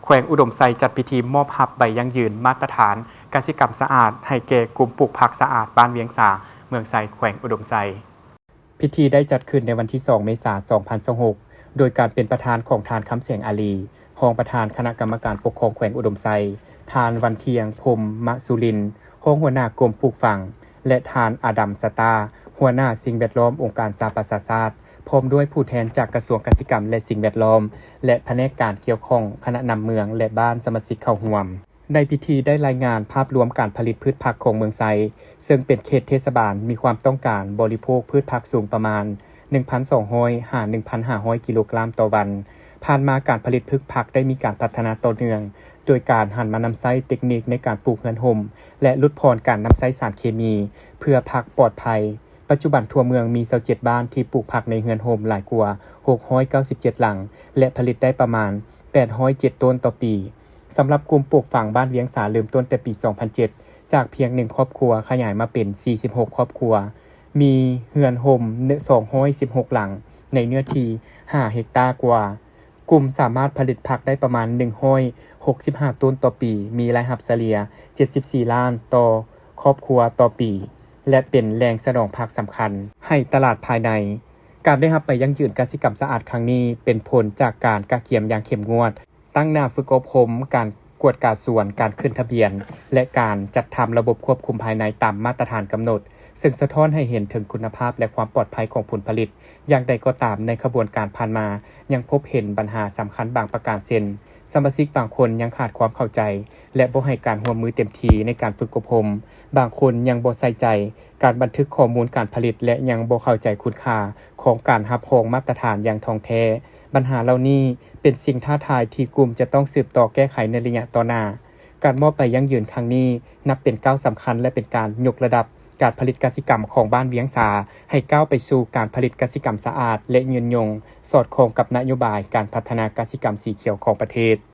ແຂວງອຸດົມໄຊຈັດພິທີມອບຮັບໃບຢັ້ງຢືນມາດຕະຖານກະສິກຳສະອາດໃຫ້ແກ່ກຸ່ມປູກຜັກສະອາດບ້ານວຽງສາ ເມືອງໄຊ ແຂວງອຸດົມໄຊ. ພິທີໄດ້ຈັດຂຶ້ນໃນວັນທີສອງ ເມສາ ສອງພັນຊາວຫົກ ໂດຍການເປັນປະທານຂອງທ່ານ ຄຳແສງ ອາລີ ຮອງປະທານຄະນະກຳມະການປົກຄອງແຂວງອຸດົມໄຊ, ທ່ານ ວັນທຽງ ພົມມະສຸລິນ ຮອງຫົວໜ້າກົມປູກຝັງ ແລະ ທ່ານ ອາດັມ ສະຕາ ຫົວໜ້າສິ່ງແວດລ້ອມ ອົງການສະຫະປະຊາຊາດ, ພ້ອມດ້ວຍຜູ້ແທນຈາກກະຊວງກະສິກຳ ແລະ ສິ່ງແວດລ້ອມ ແລະ ພະແນກການກ່ຽວຂ້ອງ, ຄະນະນຳເມືອງ ແລະ ບ້ານສະມາຊິກເຂົ້າຮ່ວມ. ໃນພິທີໄດ້ລາຍງານພາບລວມການຜະລິດພືດຜັກຂອງເມືອງໄຊ, ເຊິ່ງເປັນເຂດເທດສະບານມີຄວາມຕ້ອງການບໍລິໂພກພືດຜັກສູງປະມານ ໜຶ່ງພັນສອງຮ້ອຍ ຫາ ໜຶ່ງພັນຫ້າຮ້ອຍ ກິໂລກຣາມຕໍ່ວັນ. ຜ່ານມາການຜະລິດພືດຜັກໄດ້ມີການພັດທະນາຕໍ່ເນື່ອງ, ໂດຍການຫັນມານຳໃຊ້ເຕັກນິກໃນການປູກເຮືອນຮົ່ມ ແລະ ຫຼຸດຜ່ອນການນຳໃຊ້ສານເຄມີ ເພື່ອຜັກປອດໄພ. ປັດຈຸບັນທົ່ວເມືອງມີຊາວເຈັດບ້ານທີ່ປູກຜັກໃນເຮືອນຮົ່ມຫຼາຍກວ່າຫົກຮ້ອຍເກົ້າສິບເຈັດຫຼັງ ແລະ ຜະລິດໄດ້ປະມານແປດຮ້ອຍເຈັດໂຕນຕໍ່ປີ. ສຳລັບກຸ່ມປູກຝັງບ້ານວຽງສາເລີ່ມຕົ້ນແຕ່ປີສອງພັນເຈັດ ຈາກພຽງໜຶ່ງຄອບຄົວຂະຫຍາຍມາເປັນສີ່ສິບຫົກຄອບຄົວ, ມີເຮືອນຮົ່ມສອງຮ້ອຍສິບຫົກຫຼັງ ໃນເນື້ອທີ່ຫ້າເຮັກຕາກວ່າ. ກຸ່ມສາມາດຜະລິດຜັກໄດ້ປະມານໜຶ່ງຮ້ອຍຫົກສິບຫ້າໂຕນຕໍ່ປີ, ມີລາຍຮັບສະເລ່ຍເຈັດສິບສີ່ລ້ານຕໍ່ຄອບຄົວຕໍ່ປີ ແລະ ເປັນແຫຼ່ງສະໜອງຜັກສຳຄັນໃຫ້ຕະຫຼາດພາຍໃນ. ການໄດ້ຮັບໃບຢັ້ງຢືນກະສິກຳສະອາດຄັ້ງນີ້ ເປັນຜົນຈາກການກະກຽມຢ່າງເຂັ້ມງວດ, ຕັ້ງໜ້າຝຶກອົບຮົມ, ການກວດກາສວນ, ການຂຶ້ນທະບຽນ ແລະ ການຈັດທຳລະບົບຄວບຄຸມພາຍໃນຕາມມາດຕະຖານກຳນົດ, ເຊິ່ງສະທ້ອນໃຫ້ເຫັນເຖິງຄຸນນະພາບ ແລະ ຄວາມປອດໄພຂອງຜົນຜະລິດ. ຢ່າງໃດກໍຕາມ, ໃນຂະບວນການຜ່ານມາ ຍັງພົບເຫັນບັນຫາສຳຄັນບາງປະການ ເຊັ່ນ ສະມາຊິກບາງຄົນຍັງຂາດຄວາມເຂົ້າໃຈ ແລະ ບໍ່ໃຫ້ການຮ່ວມມືເຕັມທີ່ໃນການຝຶກອົບຮົມ, ບາງຄົນຍັງບໍ່ໃສ່ໃຈການບັນທຶກຂໍ້ມູນການຜະລິດ ແລະ ຍັງບໍ່ເຂົ້າໃຈຄຸນຄ່າຂອງການຮັບຮອງມາດຕະຖານຢ່າງທ່ອງແທ້. ບັນຫາເຫຼົ່ານີ້ເປັນສິ່ງທ້າທາຍທີ່ກຸ່ມຈະຕ້ອງສືບຕໍ່ແກ້ໄຂໃນໄລຍະຕໍ່ໜ້າ. ການມອບໃບຢັ້ງຢືນຄັ້ງນີ້ ນັບເປັນກ້າວສຳຄັນ ແລະ ເປັນການຍົກລະດັບການຜະລິດກະສິກຳຂອງບ້ານວຽງສາ ໃຫ້ກ້າວໄປສູ່ການຜະລິດກະສິກຳສະອາດ ແລະ ຍືນຍົງ, ສອດຄ່ອງກັບນະໂຍບາຍການພັດທະນາກະສິກຳສີຂຽວຂອງປະເທດ.